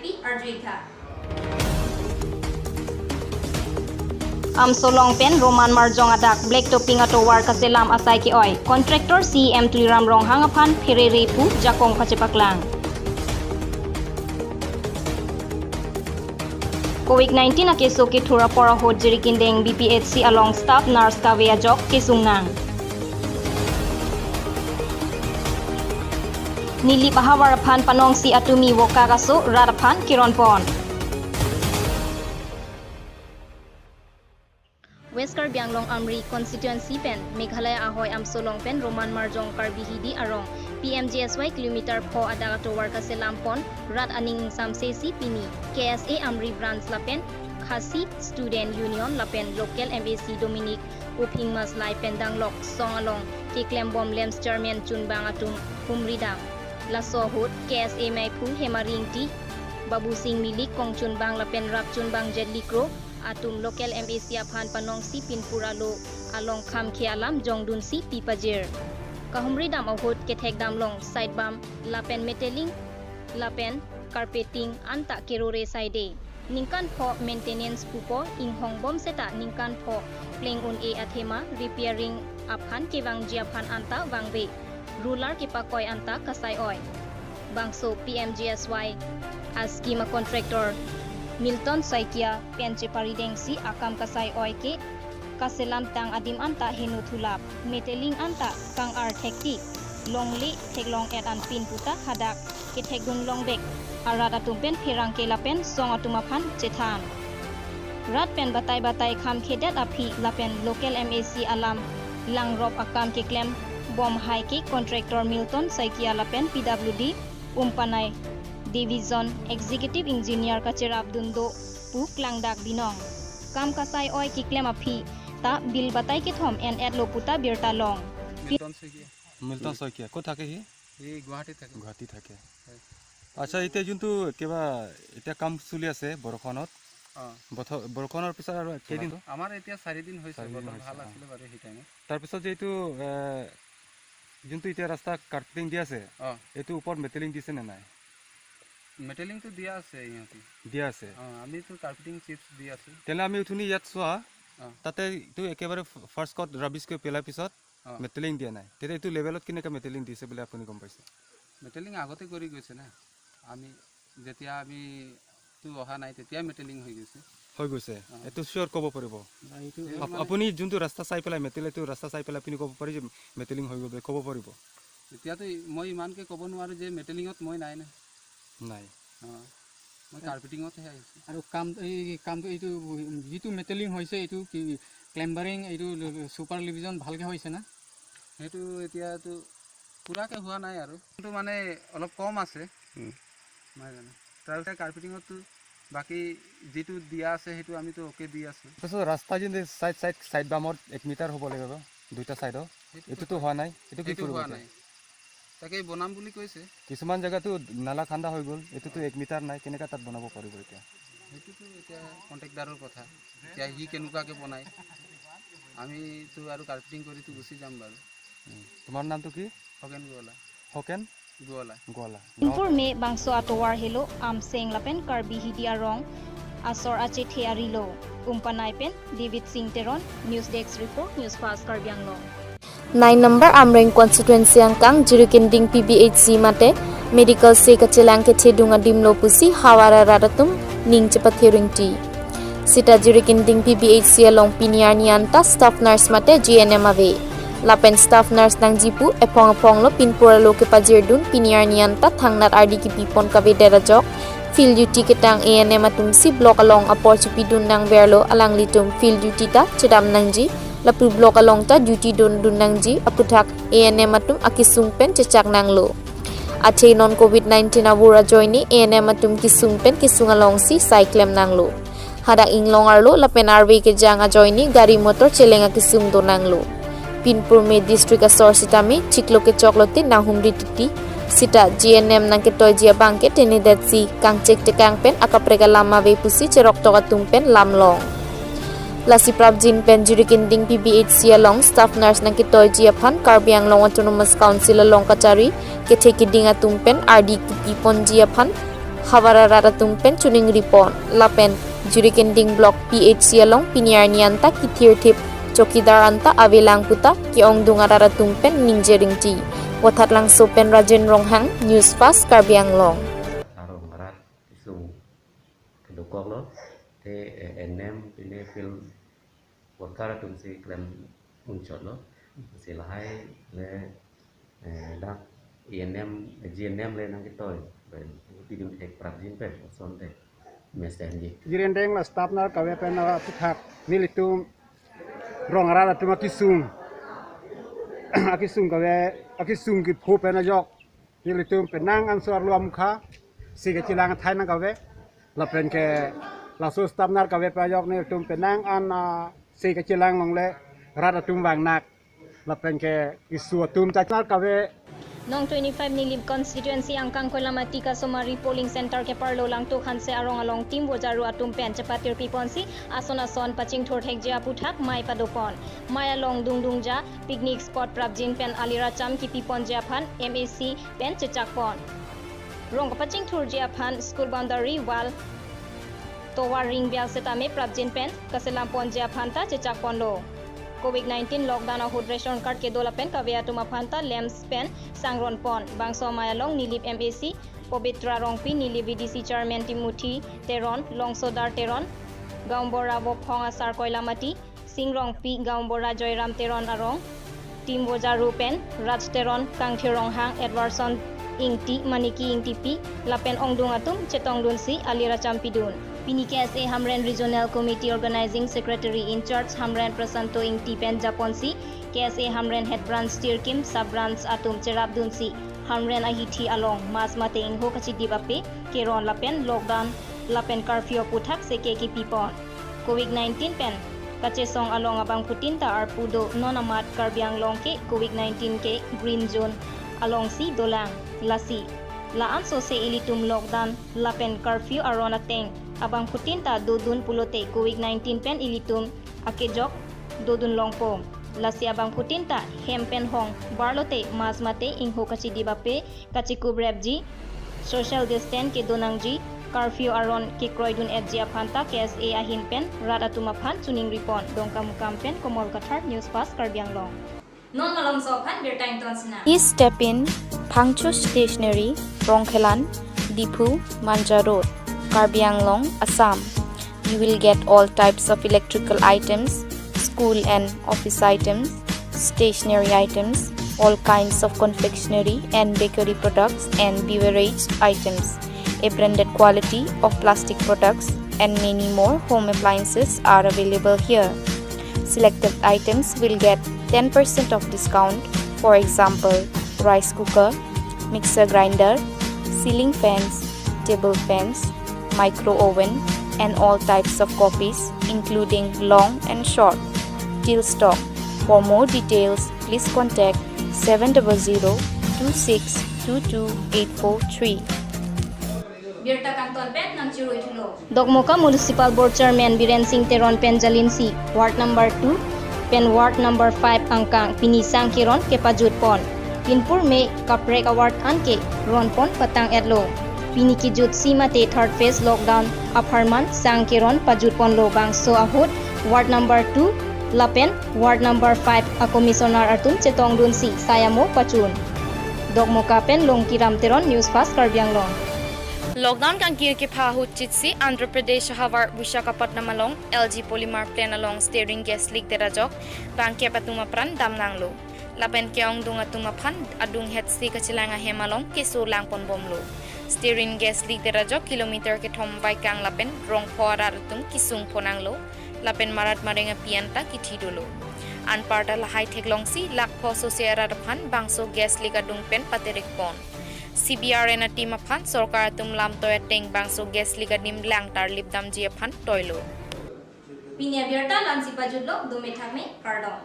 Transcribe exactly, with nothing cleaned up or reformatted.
P Arjuitha. Amso along pen Roman Marjong adak black topping atovar kaselam asai ke-oi. Contractor C E M Tuliram Ronghang aphan pherere pu jakong pachepaklang. Covid nineteen akeso kethur apor ahut Jirikindeng B P H C along staff nurse kave ajok kesung nang. Nilip ahavar aphan panongsi atumi vokak aso rat aphan keron pon. West Karbi Anglong Amri constituency pen Meghalaya ahoi Amso along pen Roman Marjong Karbi Hidi arong P M G S Y kilometer pho adak atovar kaselam pon rat aning ingsamse si pini K S A Amri branch lapen Khasi Student Union lapen local M A C Dominic Uphing Maslai pen danglok song along keklem bom LAMPS chairman chunbang atum humri dam. Laso ahut K S A meiphu Hemari Ingti, Babusing Milik kongchunbang lapen rapchunbang Jetli Kro atum local M A C aphan panongsi pinpur alo along kham khe alam jongdunsi pi pajir. Kahumri dam ahut kethek damlong side bam lapen metallic lapen carpeting anta kerore saide. Ningkan pho maintenance pupo inghong bom seta ningkan pho pleng un-e athema repairing aphan kevangji aphan anta vangve. Roller kepakoi anta kasai-oi. Bangso P M G S Y a-scheme a-contractor Milton Saikia pen cheparidengsi akam kasai-oi ke kaselam tang adim anta heno thulap. Metallic anta kang-ar thektik. Longle theklong-et anpin puta hadak kethekdun longbek arat atum pen pherangke lapen song atum aphan chethan. Rat pen batai batai kham khedet aphi lapen local M A C alam langrop akam keklem bom hai ke contractor Milton Saikia lapen P W D Umpanai Division Executive Engineer kacherapdun do pu klangdak binong. Kam kasai-oi keklem aphi ta bill batai kethom en-etlo puta birta long. Milton Saikia. Milton Saikia, ক'ত থাকে C? C গুৱাহাটীত থাকে। গুৱাহাটীত থাকে। হয়। আচ্ছা, এতিয়া যোনটো কিবা এতিয়া কাম চলি আছে বৰষুণত, অ। বথ-, বৰষুণৰ পিছত আৰু কেইদিন? আমাৰ এতিয়া চাৰিদিন হৈছে, চাৰিদিন বতৰ হৈছে, ভাল অ। আছিলে বাৰু সেই টাইমত। তাৰপিছত যে এইটো, এ, যোনটো এতিয়া ৰাস্তা কাৰ্পেটিং দি আছে, অ। এইটো ওপৰত মেটেলিং দিছে নে নাই? মেটেলিংটো দিয়া আছে ইহঁতে। দিয়া আছে। অ, আমিতো কাৰ্পেটিং চিপছ দি আছো। তেনে আমি উঠুনি ইয়াত চোৱা, অ। তাতে এইটো একেবাৰে ফ-, ফাৰ্ষ্ট কট ৰাবিছ কৰি পেলাৰ পিছত অ। মেটেলিং দিয়া নাই। তেতিয়া এইটো লেভেলত কেনেকে মেটেলিং দিছে বুলি আপুনি গম পাইছে? মেটেলিং আগতে কৰি গৈছে না। আমি যেতিয়া আমি তো অহা নাই, তেতিয়া মেটেলিং হৈ গৈছে। হৈ গৈছে। অ। এইটো চিয়ৰ ক'ব পাৰিব? এইটো আপ-, মানে আপুনি যোনটো ৰাস্তা চাই পেলাই মেটেল, এইটো ৰাস্তা চাই পেলাই আপুনি ক'ব পাৰি যে মেটেলিং হৈ গ'ল বুলি ক'ব পাৰিব? এতিয়াতো মই ইমানকে ক'ব নোৱাৰো যে মেটেলিঙত মই নাই না। নাই। অ, মই কাৰ্পেটিঙতহে আহিছো। আৰু কাম, এই কামটো, এইটো যিটো মেটেলিং হৈছে, এইটো কি ক্লেম্বাৰিং, এইটো চুপাৰভিজন ভালকে হৈছে না? সেইটো এতিয়াতো পুৰাকে হোৱা নাই আৰু। কিন্তু মানে অলপ কম আছে। উম। নহয় জানো? তাৰপিছত কাৰ্পেটিঙততো বাকী যিটো দিয়া আছে, সেইটো আমিতো অ'কে দি আছো। তাৰপিছত ৰাস্তা যোনটো চাইড, চাইড, চাইড বামত এক মিটাৰ হ'ব লাগিব, দুইটা চাইডত। সেইটো এইটোতো হোৱা নাই, এইটো কি সেইটো কৰিব হোৱা এতিয়া? নাই। তাকে বনাম বুলি কৈছে। কিছুমান জেগাতো নালা খান্দা হৈ গ'ল, এইটোতো এক মিটাৰ নাই, কেনেকা তাত বনাব পাৰিব এতিয়া? সেইটোতো এতিয়া কণ্ট্ৰেক্টদাৰৰ কথা, এতিয়া সি কেনেকুৱাকে বনায়। আমিতো আৰু কাৰ্পেটিং কৰিতো গুচি যাম বাৰু। উম, তোমাৰ নামটো কি? খগেন গোৱালা। খগেন? গোৱালা। Gowala. Pinpur me bangso atovar helo Amseng lapen Karbi Hidi arong asor achethe arilo. Umpanai pen David Singh Teron, News Desk Report, News Fast Karbi Anglong. Nine number Amreng constituency angkang Jirikinding P B H C mate medical se kachelang kethedung adimlo pusi havar arat atum ning chepathe ringti. Sita Jirikinding P B H C along pini arni anta staff nurse mate G N M ave. Lapen staff nurse nangji pu ephong ephonglo pinpur alo kepajirdun pini arni anta thangnat ardi kipipon kavedet ajok. Field duty ketang A N M atum si block along apor chipidun nangverlo alanglitum field duty ta chedam nangji. Lapu block along ta duty dundun nangji aputhak A N M atum akesung pen chechak nanglo. Athe non covid nineteen avur ajoine A N M atum kesung pen kesung alongsi sai klem nanglo. Hadak inglong arlo lapen arve kejang ajoine gari motor cheleng akesung do nanglo. Pinpur me district asor sitame chiklo kechoklote nanghumri titi. Sita G N M nangketoiji abangke tenedetsi kangchek tekang pen akaprek alam ave pusi cheroktok atum pen lamlong. Lasi prapjin pen Jirikinding P B H C along staff nurse nangketoiji aphan Karbi Anglong Autonomous Council along kachari kethe keding atum pen ardi kipiponji aphan havar arat atum pen choningri pon. Lapen Jirikinding Block P H C along pini arni anta kithirthip chowkidar anta avelang puta ke-ongdung arat atum pen ningje ringti. Vothatlangso pen Rajen Ronghang, News Fast Karbi Anglong. Arong arat isung kedokok lo, te, eh, A N M pine field worker atum si klem unchot lo, si lahai le, eh, dak A N M, G N M le nangketoi, ben, pidun ek prapjin pen, osonte, mesen ji. Jirikinding la staff nar kave pen aphuthak nelitum rong arat atum akesung, akesung kave, akesung kepho pen ajok nelitum penang an so arlo amukha si kachelang athai nangkave. Lapen ke laso staff nar kave pen ajok nelitum penang an, ah, si kachelang longle rat atum vangnak. Lapen ke isu atum ta nar kave. Nong twenty-five Nilip constituency angkang Koilamati Kasomari polling center keparlo Langtuk Hanse arong along Team Vojaru atum pen chepatirpi ponsi ason ason pachingthur thekji aphuthak mei padopon. Mei along dungdungja picnic spot prapjin pen aliracham kipi ponji aphan M A C pen chechak pon. Rong kapachingthurji aphan school boundary wall tovar ring bial setame prapjin pen kaselam ponji aphan ta chechak ponlo. Covid nineteen lockdown ahut ration card kedo lapen kave atum aphan ta lamps pen sangron pon. Bangso mei along Nilip M A C Pobitra Rongpi, Nilip V D C chairman Timothy Teron, Longsodar Teron, Gaonbura Vophong asar Koilamati, Sing Rongpi, Gaonbura Joyram Teron arong Team Vojaru pen Raj Teron, Kangthir Ronghang, Edwardson Ingti, Maniki Ingtipi lapen ongdung atum chetongdunsi aliracham pidun. Pini K S A Hamren Regional Committee Organizing Secretary in charge Hamren Prasanto Ingti pen japonsi K S A Hamren Head Branch, Tirkim Sub Branch atum cherapdunsi Hamren ahithi along mask mate ingho kachidip ape keron lapen lockdown lapen curfew aphuthak seke kipi pon. Covid nineteen pen kachesong along abangphutin ta arpu do, non amat Karbi Anglong ke Covid nineteen ke green zone alongsi dolang. Lasi la-an sose ilitum lockdown lapen curfew aron ateng abangphutin ta dodun pulote Covid nineteen pen ilitum akejok dodun longpo. Lasi abangphutin ta hem pen hong barlote mask mate ingho kachidip ape kachikup repji, social distance kedo nangji, curfew aron kekroidun etji aphan ta K S A ahin pen rat atum aphan choningri pon. Dongkamukam pen Komol Kathar, News Fast Karbi Anglong. Non malomso aphan birta ington sinang. Please step in Phangcho Stationery, Rongkhelan, Diphu, Manja Road, Karbi Anglong, Assam. You will get all types of electrical items, school and office items, stationery items, all kinds of confectionery and bakery products and beverage items. A branded quality of plastic products and many more home appliances are available here. Selected items will get ten percent of discount, for example, rice cooker, mixer grinder, ceiling fans, table fans, micro oven, and all types of copies, including long and short, till stock. For more details, please contact seven double zero two six two two eight four three. Birta kangton pen nangchirui thulo. Dokmoka Municipal Board Chairman Biren Singh Teron pen jalinsi Ward number two pen Ward number five angkang pini sang keron kepajut pon. Pinpur me kaprek award anke ron pon patang etlo. Pini kejutsi mate third phase lockdown apharman sang keron pajut ponlo. Bangso ahut Ward number two lapen Ward number five a commissioner atum chetongdunsi sai amo pachun. Dokmoka pen Longkiram Teron, News Fast Karbi Anglong. Lockdown kangkir kepha ahut chitsi Andhra Pradesh ahavar Visakhapatnam along L G Polymer Plant along stearin gas leak det ajok bangkep atum apran damnanglo. Lapen ke-ongdung atum aphan adunghetsi kachelang ahem along keso langponbomlo. Stearin gas leak det ajok kilometer kethom vaikang lapen rongpho arat atum kesung phonanglo. Lapen marat mareng api anta kithi dolo. Anparta lahai theklongsi lakh pho sose arat aphan bangso gas leak adung pen paterik pon. C B R N a team aphan sorkar atum lamtoi ateng bangso gas leak adim lang tarlip damji aphan toilo. Pini abirta la-ansi pajutlo, dome thakme, kardom.